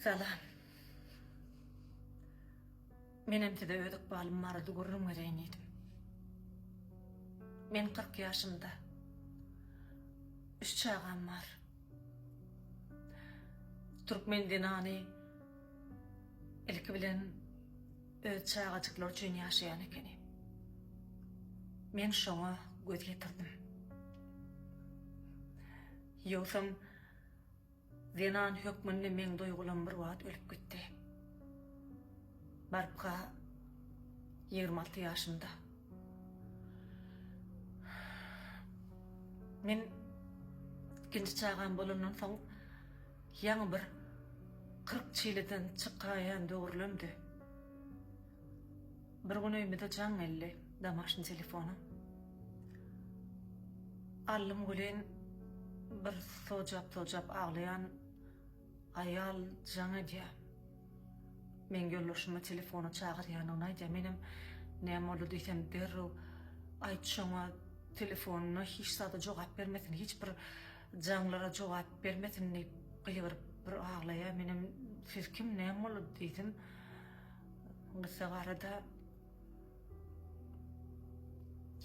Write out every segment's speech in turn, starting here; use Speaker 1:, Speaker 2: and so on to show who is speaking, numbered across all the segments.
Speaker 1: Salam. Menem size öz ykbalym barada gürrüň bereýin diýdim. Men 40 ýaşymda. Üç çagam bar. Türkmen zenany ilki bilen öz çagajyklary üçin ýaşaýan ekeni. Men şoňa göz ýetirdim. Ýogsam zenan hökmünde meň duýgulam bir wagt ölüp gitdi. Barypka 26 ýaşymda. Men ikinji çagam bolandan soň ýaňy bir 40 çileden çykaýan döwürlemdi. Bir gün öýümize jaň geldi, domaşny telefona. Aldym welin bir sojap-sojap aglaýan aýal jaň edýär. Meň ýoldaşymy telefona çagyrýanyny aýdýar. Menem näme boldy diýsem derrew aýt şoňa telefonyna hiç zada jogap bermesin, hiç bir jaňlara jogap bermesin diýip gygyryp bir aglaýar. Menem siz kim näme boldy diýdim. Gyssag arada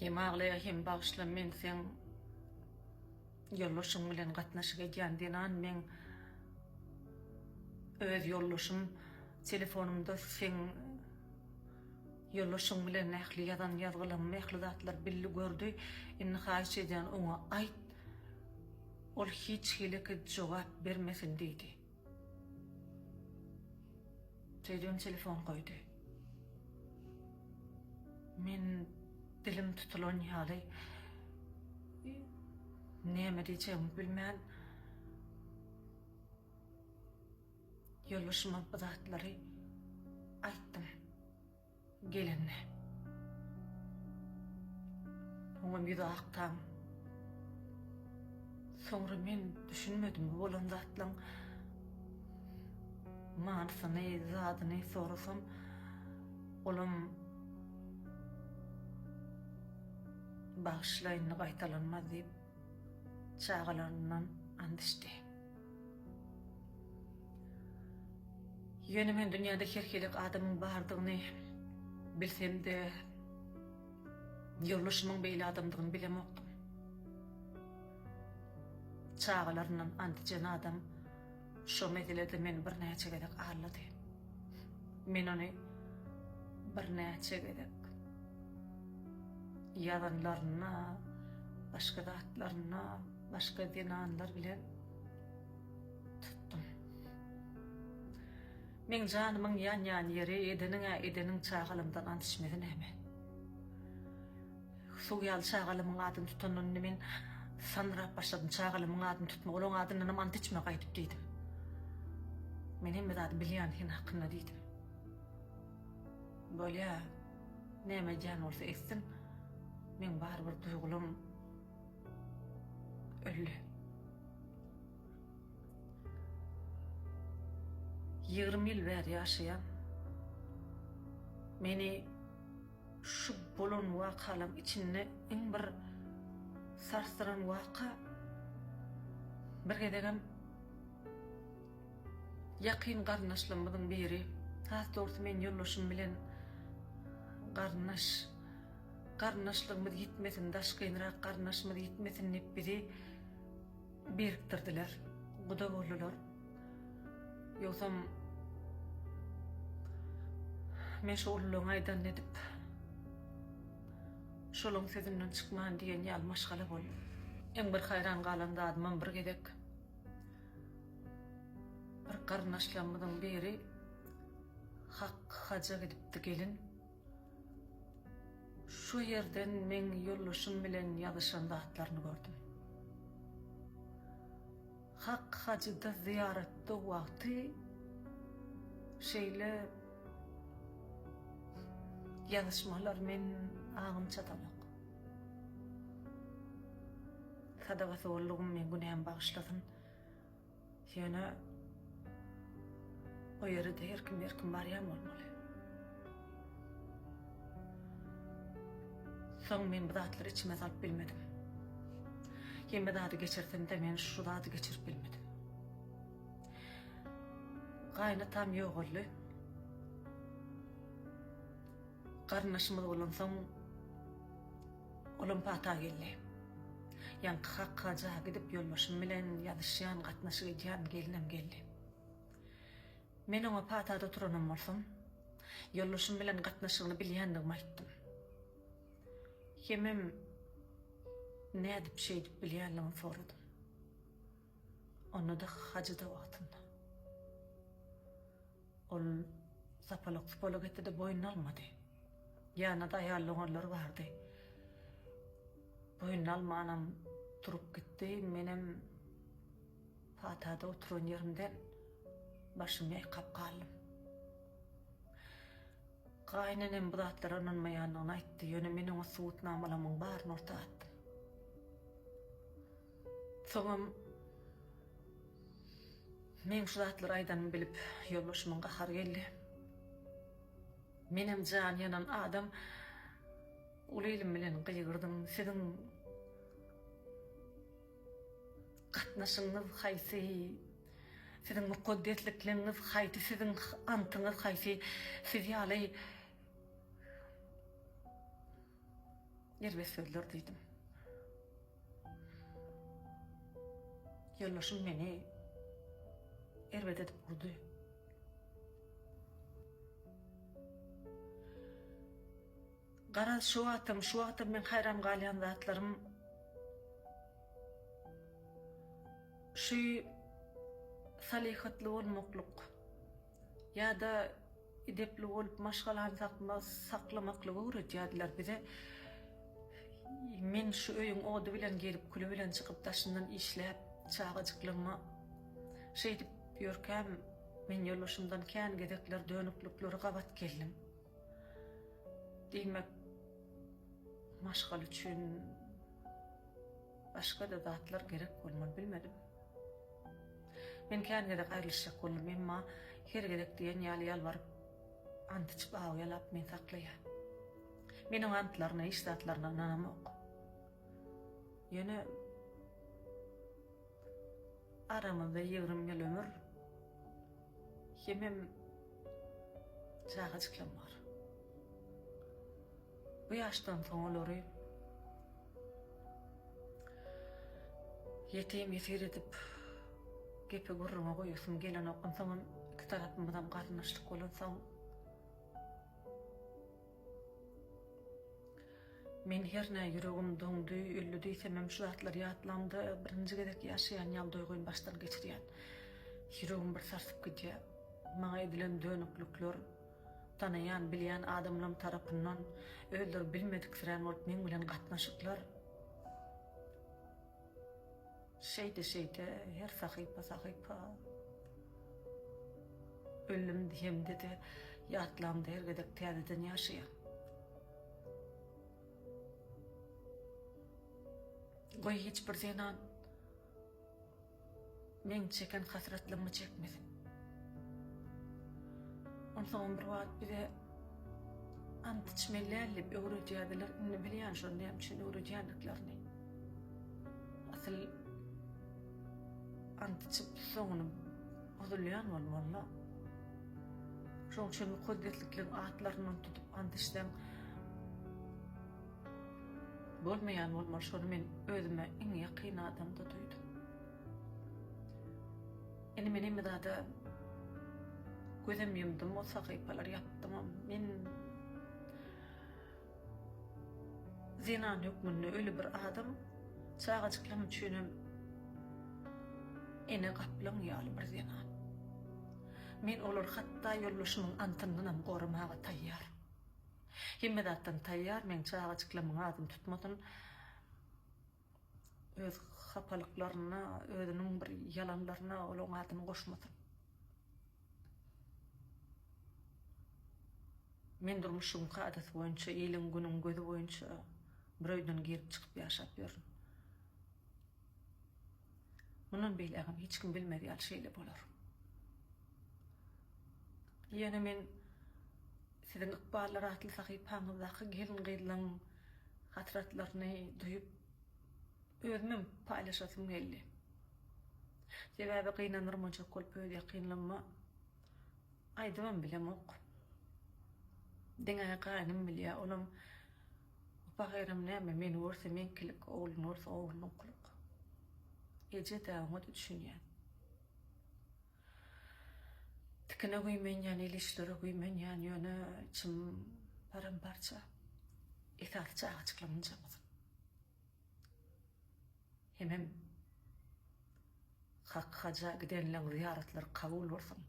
Speaker 1: hem aglaýar hem bagyşla men seň ýoldaşyň bilen gatnaşyk edýän zenan meň öz ýoldaşym telefonymda seň ýoldaşyň bilen ähli ýazan ýazgylarymy ähli zatlar bildi gördi indi haýyş edýän oňa aýt ol hiç hileki jogap bermesin diýdi. Şeýdibem telefon goýdy. Men dilim tutulan ýaly näme diýjegimi bilmän ýoldaşyma bu zatlary aýtdym. Gelende. Oňam ýüzi ak tam. Soňra men düşünmedim bu bolan zatlaň manysyny, zadyny sorasam, olam bagyşla indi gaýtalanmaz diýip, çagalaryndan ant içdi. Ýöne men dünýäde her hili adamyň bardygyny bilsem-de, ýoldaşymyň beýle adamdygyny bilemokdym. Çagalaryndan ant içen adam şo meselede meni birnäçe gezek aldady. Men ony birnäçe gezek ýazanlarynda, başga zatlarynda, başga zenanlar bilen tutdum. Meň janymyň ýanýan ýeri edeniň-ä edeniň çagalymdan ant içmesi näme? Suw ýaly çagalymyň adyny tutandan indi men sanyrap başladym, çagalymyň adyny tutma, olaň adyndanam ant içme gaýdyp diýdim. Men hemme zady bilýän sen hakynda diýdim. Bolýa, näme edýän bolsa etsin, meň barybir duýgulam öldi. 20 ýyl bäri ýaşaýan. Meni şu bolan wakalaryň içinde iň bir sarsdyran waka bir gezegem ýakyn garyndaşlarymyzyň biri, has dogrusy men ýoldaşym bilen garyndaş, garyndaşlygymyz ýitmesin, daşkynrak garyndaşymyz ýitmesin diýip bizi Birikdirdiler. Guda boldular. Ýogsam men şu ulularyň aýdanyny edip, şolaryň sözünden çykman diýen ýaly maşgala boldum. Iň bir haýran galan zadymam bir gezek bir garyndaşlarymyzyň biri Hak haja gidipdi gelin. Şu ýerden meň ýoldaşym bilen ýazyşan zatlaryny gördüm. Hak hajyda zyýaratda wagty şeýle ýazyşmalar men aňym çatanok. Sadagasy boldugym meň günämi bagyşlasyn. Ýöne o ýere-de her kim erkin barýan bolmaly. Soň men bu zatlary içime salyp bilmedim. Hemme zady geçirsem-de men şu zady geçirip bilmedim. Gaýynatam ýogaldy. Garyndaşymyz bolansoň, olam pata geldi. Ýaňky Hak haja gidip ýoldaşym bilen ýazyşýan, gatnaşyk edýän gelnem geldi. Men oňa patada oturanam bolsam, ýoldaşym bilen gatnaşygyny bilýändigimi aýtdym. Hemem nädip şeýdip bilýänligini soradym. Onda-da hajyda wagtynda. Ol sapalak-supalak etdi-de boýnuna almady. Ýanynda-da aýal doganlary bardy. Boýnuna almanam turup gitdi. Menem patada oturan ýerimden başymy ýaýkap galdym. Gaýynenem bu zatlara ynanmaýandygyny aýtdy, ýöne men oňa subutnamalarymyň baryny orta atdym. Soňam meň şu zatlary aýdanymy bilip, ýoldaşymyň gahary geldi. Menem jany ýanan adam uly ilim bilen gygyrdym, Siziň gatnaşygyňyz haýsy? Siziň mukaddeslikligiňiz haýsy? Siziň antyňyz haýsy? Siz ýaly erbet sözler diýdim. Ýoldaşym meni erbet edip urdy. Garaz şu wagtam, şu wagtam meň haýran galýan zatlarym şu salyhatly bolmaklyk ýa-da Edepli bolup maşgalany saklamaklygy öwredýärdiler bize. Men şu öýüň ody bilen girip, küli bilen çykyp, daşyndan işläp, çagajyklygyma şeýdip ýörkäm, men ýoldaşymdan kän gezekler dönükliklere gabat geldim. Diýmek, maşgala üçin Başga-da zatlar gerek bolmaly, bilmedim. Men kän gezek aýrylyşjak boldum, emma her gezek diýen ýaly ýalbaryp, ant içip, awy ýalap meni saklaýar. Men oň antlaryna, hiç zatlaryna ynanamok. Ýöne aramyzda 20 ýyl ömür hemem çagajyklam bar. Bu ýaşdan soň olary ýetim-ýesir edip, gepe gürrüňe goýasym gelenok. Onsoňam iki tarapymyzam garyndaşlyk bolansoň, men hernä ýüregim doňdy, öldi diýsemem şu zatlary ýatlamda birinji gezek ýaşaýan ýaly duýgyny başdan geçirýän. Ýüregim bir sarsyp gidýär. Maňa edilen dönüklikler Tanaýan, bilýän adamlam tarapyndan özleri bilmediksirän bolup meň bilen gatnaşyklar şeýde-şeýde her sahypa-sahypa öldüm diýemde-de ýatlamda her gezek täzeden ýaşaýan. Goý hiç bir zenan Meň çeken hasratlygymy çekmesin. Onsoňam bir wagt bize ant içmeli däl diýip öwredýärdiler. Indi bilýän şony näme üçin öwredýändiklerini. Asyl ant içip soňuny bozulýan bolmaly-da. Şoň üçin mukaddeslikleň atlaryndan tutup ant içseň Bolmaýan bolmaly şony men özüme iň ýakyn adamda duýdum. Indi men hemme zada gözem ýumdum o sahypalary ýapdymam. Men zenan hökmünde öli bir adam çagajyklarym üçinem ene gaplaň ýaly bir zenan. Men olary hatda ýoldaşymyň antyndanam goramaga taýýar. Hemme zatdan taýýar, meň çagajyklarymyň adyny tutmasyn. Öz hapalyklaryna, özüniň bir ýalanlaryna olaryň adyny goşmasyn. Men durmuşyň kadasy boýunça, iliň günüň gözi boýunça bir öýden girip çykyp ýaşap ýörün. Mundan beýlägem hiç kim bilmez ýaly şeýle bolar. Ýöne men Siziň Ykballar atly sahypaňyzdaky gelin-gyzlaň hasratlaryny duýup, özümem paýlaşasym geldi. Sebäbi gynandyrmajak bolup öz ýakynlaryma. Aýdybam bilemok. Diňe gaýnym bilýär, olam Bagyram näme, meni görse meňkilik, ogluny görse oglunyňkylyk. Eje-dä, oňa-da düşünýän. Tikine güýmenýän, el işlere güýmenýän, ýöne içim paramparça. Esasy çagajyklarym ynjamasyn. Hemem Hak haja gidenleň zyýaratlary kabul bolsun.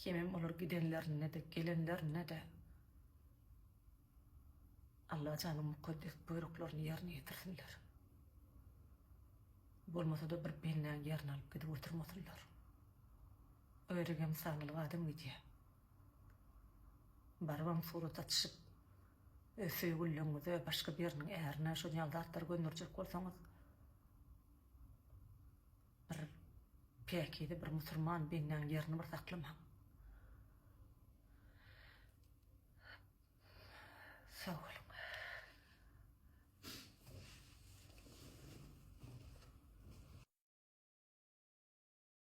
Speaker 1: Hemem olar gidenlerinde-de, gelenlerinde-de Allajanyň mukaddes buýruklaryny ýerine ýetirsinler. Bolmasa-da bir bendäň ýerini alyp gidip oturmasynlar. O ýeregem saglyk adam gidýär. Barybam surat atyşyp, öz söýgüliňize, başga biriniň ärine şon ýaly zatlar gönderjek bolsaňyz, bir päkize bir musurman bendäň ýerini bir saklamaň. Sag boluň.